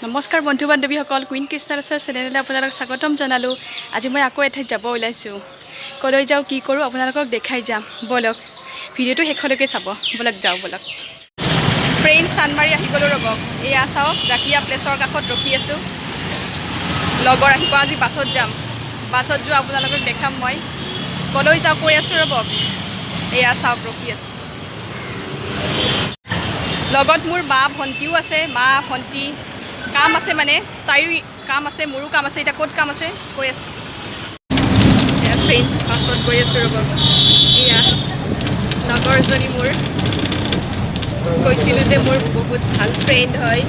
নমস্কাৰ বন্ধু বান্ধৱীসকল, কুইন কৃষ্ণাদাসৰ চেনেললৈ আপোনালোক স্বাগতম জনালোঁ। আজি মই আকৌ এঠাইত যাব ওলাইছোঁ। ক'লৈ যাওঁ, কি কৰোঁ, আপোনালোকক দেখাই যাম। ব'লক, ভিডিঅ'টো শেষলৈকে চাব। ব'লক, যাওঁ ব'লক। ফ্ৰেণ্ড, চানমাৰি আহি গ'লোঁ ৰ'ব। এয়া চাওক, জাকিয়া প্লেচৰ কাষত ৰখি আছোঁ। লগৰ আহিব। আজি বাছত যাম। বাছত যোৱা আপোনালোকক দেখাম মই। ক'লৈ যাওঁ কৈ আছোঁ ৰ'ব। এয়া চাওক, ৰখি আছোঁ। লগত মোৰ মা ভণ্টিও আছে। মা ভণ্টি কাম আছে, মানে তাইৰো কাম আছে, মোৰো কাম আছে। এতিয়া ক'ত কাম আছে কৈ আছোঁ। এয়া ফ্ৰেণ্ডছ, বাছত গৈ আছোঁ ৰ'ব। এয়া লগৰজনী মোৰ, কৈছিলোঁ যে মোৰ বহুত ভাল ফ্ৰেণ্ড হয়।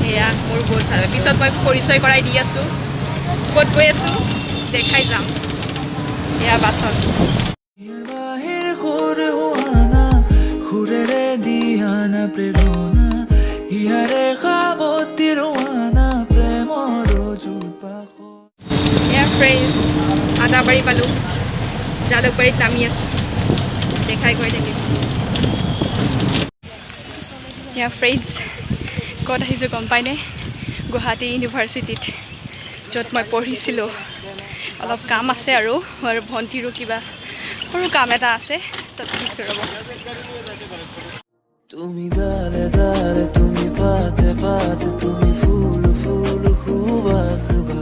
এয়া মোৰ বহুত ভাল। পিছত মই পৰিচয় কৰাই দি আছোঁ। ক'ত গৈ আছোঁ দেখাই যাম। এয়া বাছত। বাহিৰ সুৰ হোৱানা, সুৰেৰে দিয়ানা প্ৰেৰণা, হিয়াৰে সাৱটি ৰোৱানা প্ৰেমৰ জোঁট। এয়া ফ্ৰেণ্ডছ, আদাবাৰী পালোঁ। জালুকবাৰীত নামি আছোঁ। দেখাই গৈ থাকিম। এয়া ফ্ৰেণ্ডছ, ক'ত আহিছোঁ গম পাইনে? গুৱাহাটী ইউনিভাৰ্চিটিত, য'ত মই পঢ়িছিলোঁ। অলপ কাম আছে আৰু আৰু ভণ্টিৰো কিবা সৰু কাম এটা আছে। তাত আহিছোঁ ৰ'ব। তুমি ডালে ডালে, তুমি পাতে পাতে, তুমি ফুল ফুল সুবাস বা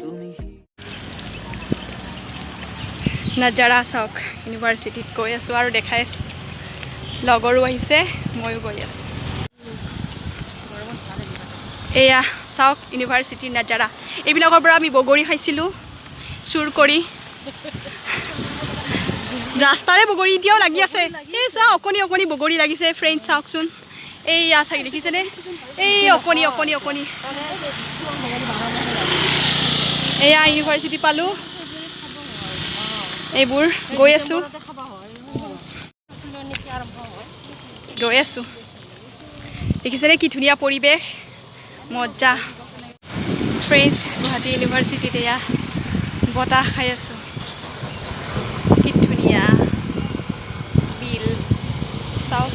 তুমি। নাজাৰা চাওক। ইউনিভাৰ্চিটিত গৈ আছোঁ আৰু দেখাই আছোঁ। লগৰো আহিছে, ময়ো গৈ আছোঁ। এয়া চাওক ইউনিভাৰ্চিটিৰ নাজাৰা। এইবিলাকৰ পৰা আমি বগৰী খাইছিলোঁ চুৰ কৰি। ৰাস্তাৰে বগৰী এতিয়াও লাগি আছে। এই চোৱা, অকণি অকণি বগৰী লাগিছে। ফ্ৰেণ্ড, চাওকচোন। এইয়া চাগে, দেখিছেনে? এই অকণি অকণি অকণি। এয়া ইউনিভাৰ্চিটি পালোঁ। এইবোৰ গৈ আছোঁ, গৈ আছোঁ। দেখিছেনে কি ধুনীয়া পৰিৱেশ, মজা। ফ্ৰেণ্ডছ, গুৱাহাটী ইউনিভাৰ্চিটিত এয়া বতাহ খাই আছোঁ। কি ধুনীয়া বিল চাওক।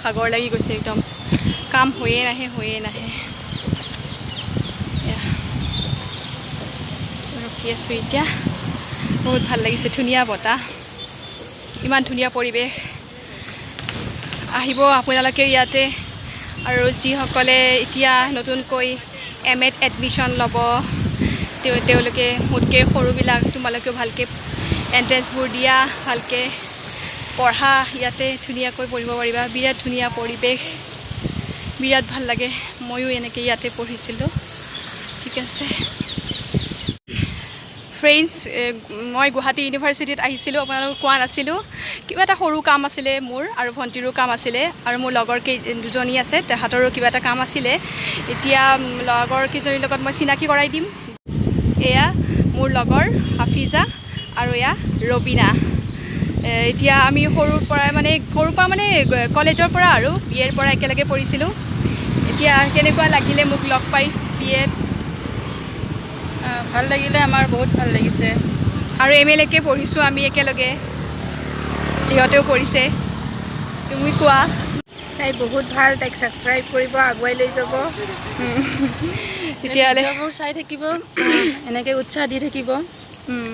ভাগৰ লাগি গৈছে একদম। কাম হৈয়ে নাহে, হৈয়ে নাহে। এয়া ৰখি আছোঁ এতিয়া। বহুত ভাল লাগিছে, ধুনীয়া বতাহ, ইমান ধুনীয়া পৰিৱেশ। আহিব আপোনালোকে ইয়াতে। আৰু যিসকলে এতিয়া নতুনকৈ এম এত এডমিশ্যন ল'ব, তেওঁলোকে, মোতকৈ সৰুবিলাক, তোমালোকেও ভালকৈ এণ্ট্ৰেঞ্চবোৰ দিয়া, ভালকৈ পঢ়া। ইয়াতে ধুনীয়াকৈ পঢ়িব পাৰিবা। বিৰাট ধুনীয়া পৰিৱেশ, বিৰাট ভাল লাগে। ময়ো এনেকৈ ইয়াতে পঢ়িছিলোঁ। ঠিক আছে ফ্ৰেণ্ডছ, মই গুৱাহাটী ইউনিভাৰ্চিটিত আহিছিলোঁ, আপোনালোকক কোৱা নাছিলোঁ। কিবা এটা সৰু কাম আছিলে মোৰ আৰু ভণ্টিৰো কাম আছিলে আৰু মোৰ লগৰ দুজনী আছে, তাহাঁতৰো কিবা এটা কাম আছিলে। এতিয়া লগৰ কেইজনীৰ লগত মই চিনাকি কৰাই দিম। এয়া মোৰ লগৰ হাফিজা আৰু এয়া ৰবিনা। এতিয়া আমি সৰুৰ পৰাই, মানে সৰুৰ পৰা মানে কলেজৰ পৰা আৰু বি এৰ পৰা একেলগে পঢ়িছিলোঁ। এতিয়া কেনেকুৱা লাগিলে মোক লগ পাই বি এত? ভাল লাগিলে, আমাৰ বহুত ভাল লাগিছে। আৰু এম এলৈকে পঢ়িছোঁ আমি একেলগে, সিহঁতেও পঢ়িছে। তুমি কোৱা। তাই বহুত ভাল, তাইক ছাবস্ক্ৰাইব কৰিব, আগুৱাই লৈ যাব। তেতিয়াহ'লে ভিডিঅ'বোৰ চাই থাকিব, এনেকৈ উৎসাহ দি থাকিব।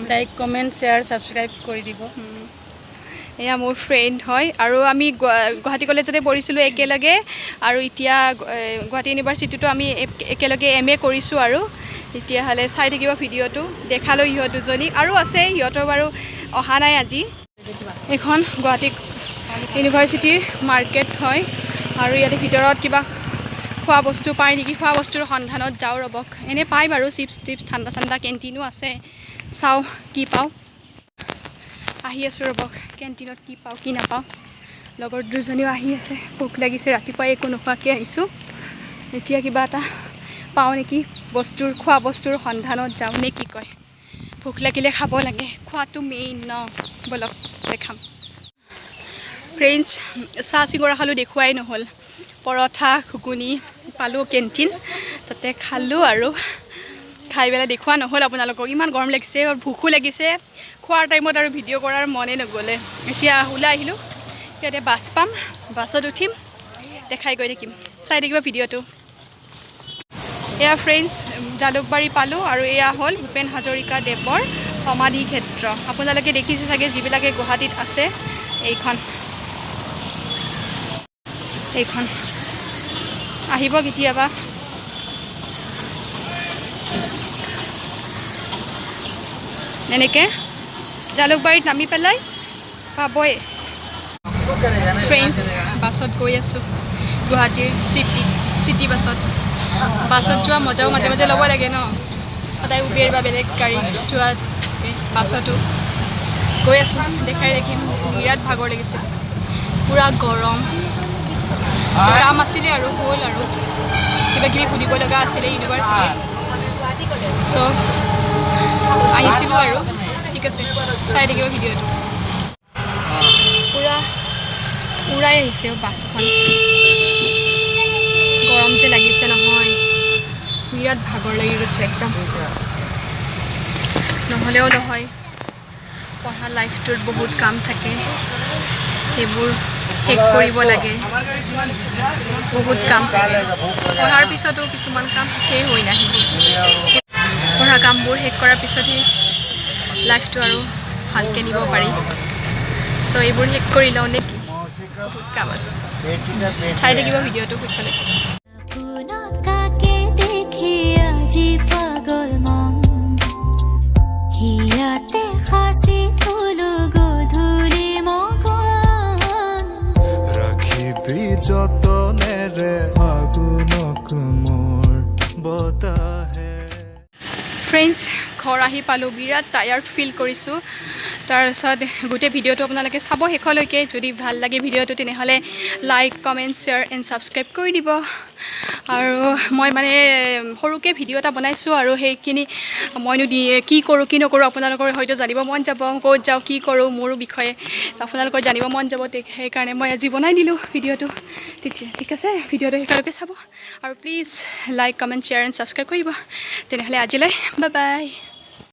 লাইক, কমেণ্ট, শ্বেয়াৰ, ছাবস্ক্ৰাইব কৰি দিব। এয়া মোৰ ফ্ৰেণ্ড হয় আৰু আমি গুৱাহাটী কলেজতে পঢ়িছিলোঁ একেলগে আৰু এতিয়া গুৱাহাটী ইউনিভাৰ্চিটিতো আমি একেলগে এম এ কৰিছোঁ। আৰু তেতিয়াহ'লে চাই থাকিব ভিডিঅ'টো। দেখালোঁ ইহঁত দুজনীক। আৰু আছে, সিহঁতৰ বাৰু অহা নাই আজি। এইখন গুৱাহাটী ইউনিভাৰ্চিটিৰ মাৰ্কেট হয় আৰু ইয়াতে ভিতৰত কিবা খোৱা বস্তু পায় নেকি, খোৱা বস্তুৰ সন্ধানত যাওঁ ৰ'বক। এনেই পায় বাৰু চিপছ টিপছ, ঠাণ্ডা ঠাণ্ডা, কেণ্টিনো আছে। চাওঁ কি পাওঁ। আহি আছোঁ ৰ'বক, কেণ্টিনত কি পাওঁ কি নাপাওঁ। লগৰ দুজনীও আহি আছে। ভোক লাগিছে, ৰাতিপুৱাই একো নোখোৱাকৈ আহিছোঁ। এতিয়া কিবা এটা পাওঁ নেকি বস্তুৰ, খোৱা বস্তুৰ সন্ধানত যাওঁ নে কি কয়? ভোক লাগিলে খাব লাগে, খোৱাটো মেইন ন। ব'লক, দেখাম। ফ্ৰেণ্ডছ, চাহ চিঙৰা খালোঁ, দেখুৱাই নহ'ল। পৰঠা ঘুগুনি পালোঁ কেণ্টিন, তাতে খালোঁ আৰু খাই পেলাই দেখুওৱা নহ'ল আপোনালোকক। ইমান গৰম লাগিছে আৰু ভোকো লাগিছে। খোৱাৰ টাইমত আৰু ভিডিঅ' কৰাৰ মনে নগ'লে। এতিয়া ওলাই আহিলোঁ। এতিয়া বাছ পাম, বাছত উঠিম, দেখাই গৈ থাকিম, চাই থাকিব ভিডিঅ'টো। এয়া ফ্ৰেণ্ডছ, জালুকবাৰী পালোঁ আৰু এয়া হ'ল ভূপেন হাজৰিকা দেৱৰ সমাধি ক্ষেত্ৰ। আপোনালোকে দেখিছে চাগে যিবিলাকে গুৱাহাটীত আছে। এইখন আহিব কেতিয়াবা। এনেকৈ জালুকবাৰীত নামি পেলাই পাবই। ফ্ৰেণ্ডছ, বাছত গৈ আছোঁ গুৱাহাটীৰ চিটি বাছত। বাছত যোৱা মজাও মাজে মাজে ল'ব লাগে ন, সদায় উবেৰ বা বেলেগ গাড়ীত যোৱা। বাছতো গৈ আছোঁ, দেখাই ৰাখিম। বিৰাট ভাগৰ লাগিছে, পূৰা গৰম। কাম আছিলে আৰু হ'ল আৰু কিবা কিবি সুধিব লগা আছিলে ইউনিভাৰ্চিটিত, চ' আহিছিলোঁ আৰু। ঠিক আছে, চাই থাকিব ভিডিঅ'টো। পূৰা উৰাই আহিছে অ' বাছখন। গৰম যে লাগিছে নহয়, বিৰাট ভাগৰ লাগি গৈছে একদম। নহ'লেও নহয়, পঢ়া লাইফটোত বহুত কাম থাকে, সেইবোৰ শেষ কৰিব লাগে। বহুত কাম থাকে পঢ়াৰ পিছতো, কিছুমান কাম শেষেই হৈ নাহে। পঢ়া কামবোৰ শেষ কৰাৰ পিছতহে লাইফটো আৰু ভালকৈ নিব পাৰি। চ' এইবোৰ শেষ কৰি লওঁ নে কি? বহুত কাম আছে। চাই থাকিব ভিডিঅ'টো শেষলৈকে। আপোনাক কাকে দেখি আজি পাগল মন, হিয়াতে সাঁচি থলো গধূলি মগন। ৰাখিবি যতনেৰে ফাগুনক মোৰ বতাহে। ফ্ৰেণ্ডছ, ঘৰ আহি পালোঁ। বিৰাট টায়াৰ্ড ফিল কৰিছোঁ। তাৰপিছত গোটেই ভিডিঅ'টো আপোনালোকে চাব শেষলৈকে। যদি ভাল লাগে ভিডিঅ'টো, তেনেহ'লে like, comment, share and subscribe কৰি দিব। আৰু মই মানে সৰুকৈ ভিডিঅ' এটা বনাইছোঁ আৰু সেইখিনি মইনো দি কি কৰোঁ কি নকৰোঁ, আপোনালোকৰ হয়তো জানিব মন যাব, ক'ত যাওঁ কি কৰোঁ, মোৰো বিষয়ে আপোনালোকৰ জানিব মন যাব। সেইকাৰণে মই আজি বনাই দিলোঁ ভিডিঅ'টো। ঠিক আছে, ভিডিঅ'টো শেষলৈকে চাব আৰু please like, comment, share and subscribe কৰিব। তেনেহ'লে আজিলৈ বাই বাই।